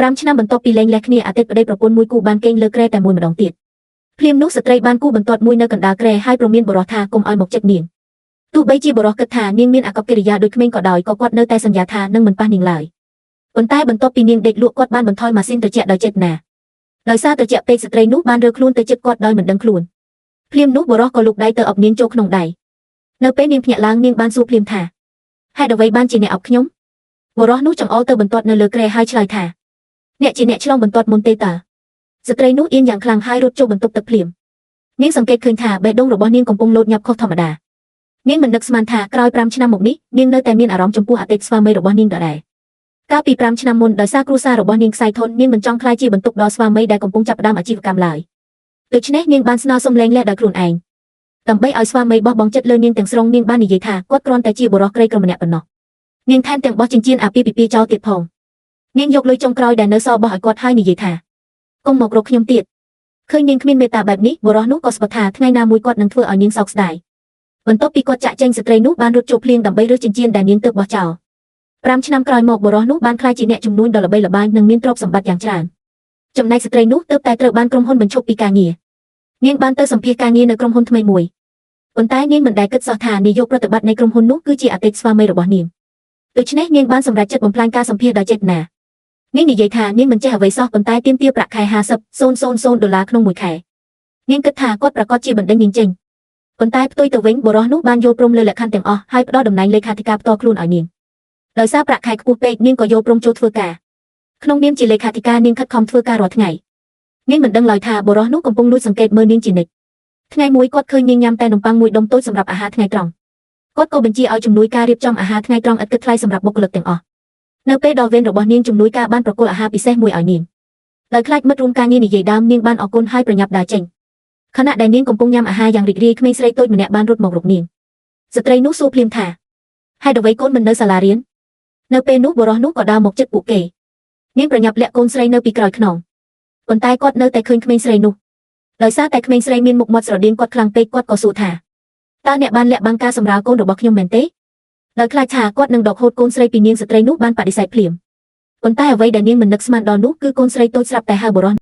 5ឆ្នាំបន្ទាប់ពីលែងលះគ្នាអតីតប្តីប្រពន្ធមួយគូបានគេងលើគ្រែតែមួយម្ដងទៀតភ្លាមនោះស្ត្រីបានគូបន្ទាត់មួយនៅកណ្ដាលគ្រែហើយព្រមានបុរសថាកុំឲ្យមកចិត្តនាងទោះបីជាបុរសគិតថានាងមានអាកប្បកិរិយាដូចក្មេងក៏ដោយក៏គាត់នៅតែសន្យាថានឹងមិនប៉ះនាងឡើយប៉ុន្តែបន្ទាប់ពីនាងដេកលក់គាត់បានបន្ថយម៉ាស៊ីនត្រជាក់ដោយចេតនាដោយសារត្រជាក់ពេកស្ត្រីនោះបានរើខ្លួនទៅជិតគាត់ដោយមិនដឹងខ្លួនភ្លាមនោះបុរសក៏លូកដៃទៅអបនាងចូលក្នុងដៃនៅពេលនាងភ្ញាក់ឡើងនាងបានសួរភ្លាមថាហេតុអ្វីបានជាអ្នកអបខ្ញុំបុរសនោះចង្អុលទៅបន្ទាត់នៅលើគ្រែហើយឆ្លើយថាអ្នកជាអ្នកឆ្លងបន្ទាត់មុនទេតើស្ត្រីនោះអៀនយ៉ាងខ្លាំងហើយរត់ចូលបន្ទប់ទឹកភ្លាមនាងសង្កេតឃើញថាបេះដូងរបស់នាងកំពុងលោតញាប់ខុសធម្មតានាងមិននឹកស្មានថាក្រោយ5ឆ្នាំមកនេះនាងនៅតែមានអារម្មណ៍ចំពោះអតីតស្វាមីរបស់នាងដដែលកាលពី5ឆ្នាំមុនដោយសារគ្រួសាររបស់នាងខ្សែធននាងមិនចង់ក្លាយជាបន្ទុកដល់ស្វាមីដែលកំពុងចាប់ផ្ដើមអាជីវកម្មឡើយដូច្នេះនាងបានស្នើសុំលែងលះដោយខ្លួនឯងដើម្បីឲ្យស្វាមីបោះបង់ចិត្តលើនាងទាំងស្រុងនាងបាននិយាយថាគាត់គ្រាន់តែជាបុរសក្រីក្រម្នាក់ប៉ុណ្ណោះនាងថែមទាំងបោះចិញ្ចៀនអាពាហ៍ពិពាហ៍ចោលទៀតផងនាងយកលុយចុងក្រោយដែលនៅសល់បោះឲ្យគាត់ហើយនិយាយថាកុំមករកខ្ញុំទៀតឃើញនាងគ្មានមេត្តាបែបនេះបុរសនោះក៏ស្បថាថ្ងៃណាមួយគាត់នឹងធ្វើឲ្យនាងសោកស្ដាយបន្ទាប់ពីគាត់ចាក់ចែងស្ត្រីនោះបានរត់ចូលភ្លៀងដើម្បីរើសចិញ្ចៀនដែលនាងទើបបោះចោល5ឆ្នាំក្រោយមកបុរសនោះបានក្លាយជាអ្នកជំនួញដ៏ល្បីល្បាញនិងមានទ្រព្យសម្បត្តិយ៉ាងច្រើនចំណែកស្ត្រីនោះទើបតែត្រូវបានក្រុមហ៊ុនបញ្ឈប់ពីការងារនាងបានទៅសម្ភាសការងារនៅក្រុមហ៊ុនថ្មីមួយប៉ុន្តែនាងមិនដែលគិតសោះថានាយកប្រតិបត្តិនៃក្រុមហ៊ុននោះគឺជាអតីតស្វាមីរបស់នាងដូច្នេះនាងបានសម្រេចចិត្តបំផ្លាញការសម្ភាសដោយចេតនានាងនិយាយថានាងមិនចេះអ្វីសោះប៉ុន្តែទាមទារប្រាក់ខែ50,000ដុល្លារក្នុងមួយខែនាងគិតថាគាត់ប្រាកដជាបណ្ដេញនាងចេញប៉ុន្តែផ្ទុយទៅវិញបុរសនោះបានយល់ព្រមលើលក្ខខណ្ឌទាំងអស់ហើយផ្ដល់តំណែងលេខាធិការផ្ទាល់ខ្លួនឲ្យនាងដោយសារប្រាក់ខែខ្ពស់ពេកនាងក៏យល់ព្រមចូលធ្វើការក្នុងនាមជាលេខាធិការនាងខិតខំធ្វើការរាល់ថ្ងៃនាងមិនដឹងឡើយថាបុរសនោះកំពុងលួចសង្កេតមើលនាងជានិច្ចថ្ងៃមួយគាត់ឃើញនាងញ៉ាំតែនំប៉័ងមួយដុំតូចសម្រាប់អាហារថ្ងៃត្រង់គាត់ក៏បញ្ជាឲ្យជំនួយការរៀបចំអាហារថ្ងៃត្រង់ឥតគិតថ្លៃសម្រាប់បុគ្គលិកទាំងអស់នៅពេលដល់វេនរបស់នាងជំនួយការបានប្រគល់អាហារពិសេសមួយឲ្យនាងដោយខ្លាចមិត្តរួមការងារនិយាយដើមនាងបានអរគុណហើយប្រញាប់ដើរចេញខណៈដែលនាងកំពុងញ៉ាំអាហារយ៉ាងរីករាយក្មេងស្រីតូចម្នាក់បានរត់មករកនាងស្ត្រីនោះសួរភ្លាមថាហេតុអ្វីកូនមិននៅសាលារៀននៅពេលនោះបុរសនោះក៏ដើរមកជិតពួកគេនាងប្រញាប់លាក់កូនស្រីនៅពីក្រោយខ្នងប៉ុន្តែគាត់នៅតែឃើញក្មេងស្រីនោះដោយសារតែក្មេងស្រីមានមុខមាត់ស្រដៀងគាត់ខ្លាំងពេកគាត់ក៏សួរថាតើអ្នកបានលាក់បាំងការសម្រាលកូនរបស់ខ្ញុំមែនទេដោយខ្លាចថាគាត់នឹងដកហូតកូនស្រីពីនាងស្ត្រីនោះបានបដិសេធភ្លាមប៉ុន្តែអ្វីដែលនាងមិននឹកស្មានដល់នោះគឺកូនស្រីតូចស្រាប់តែហៅបុរស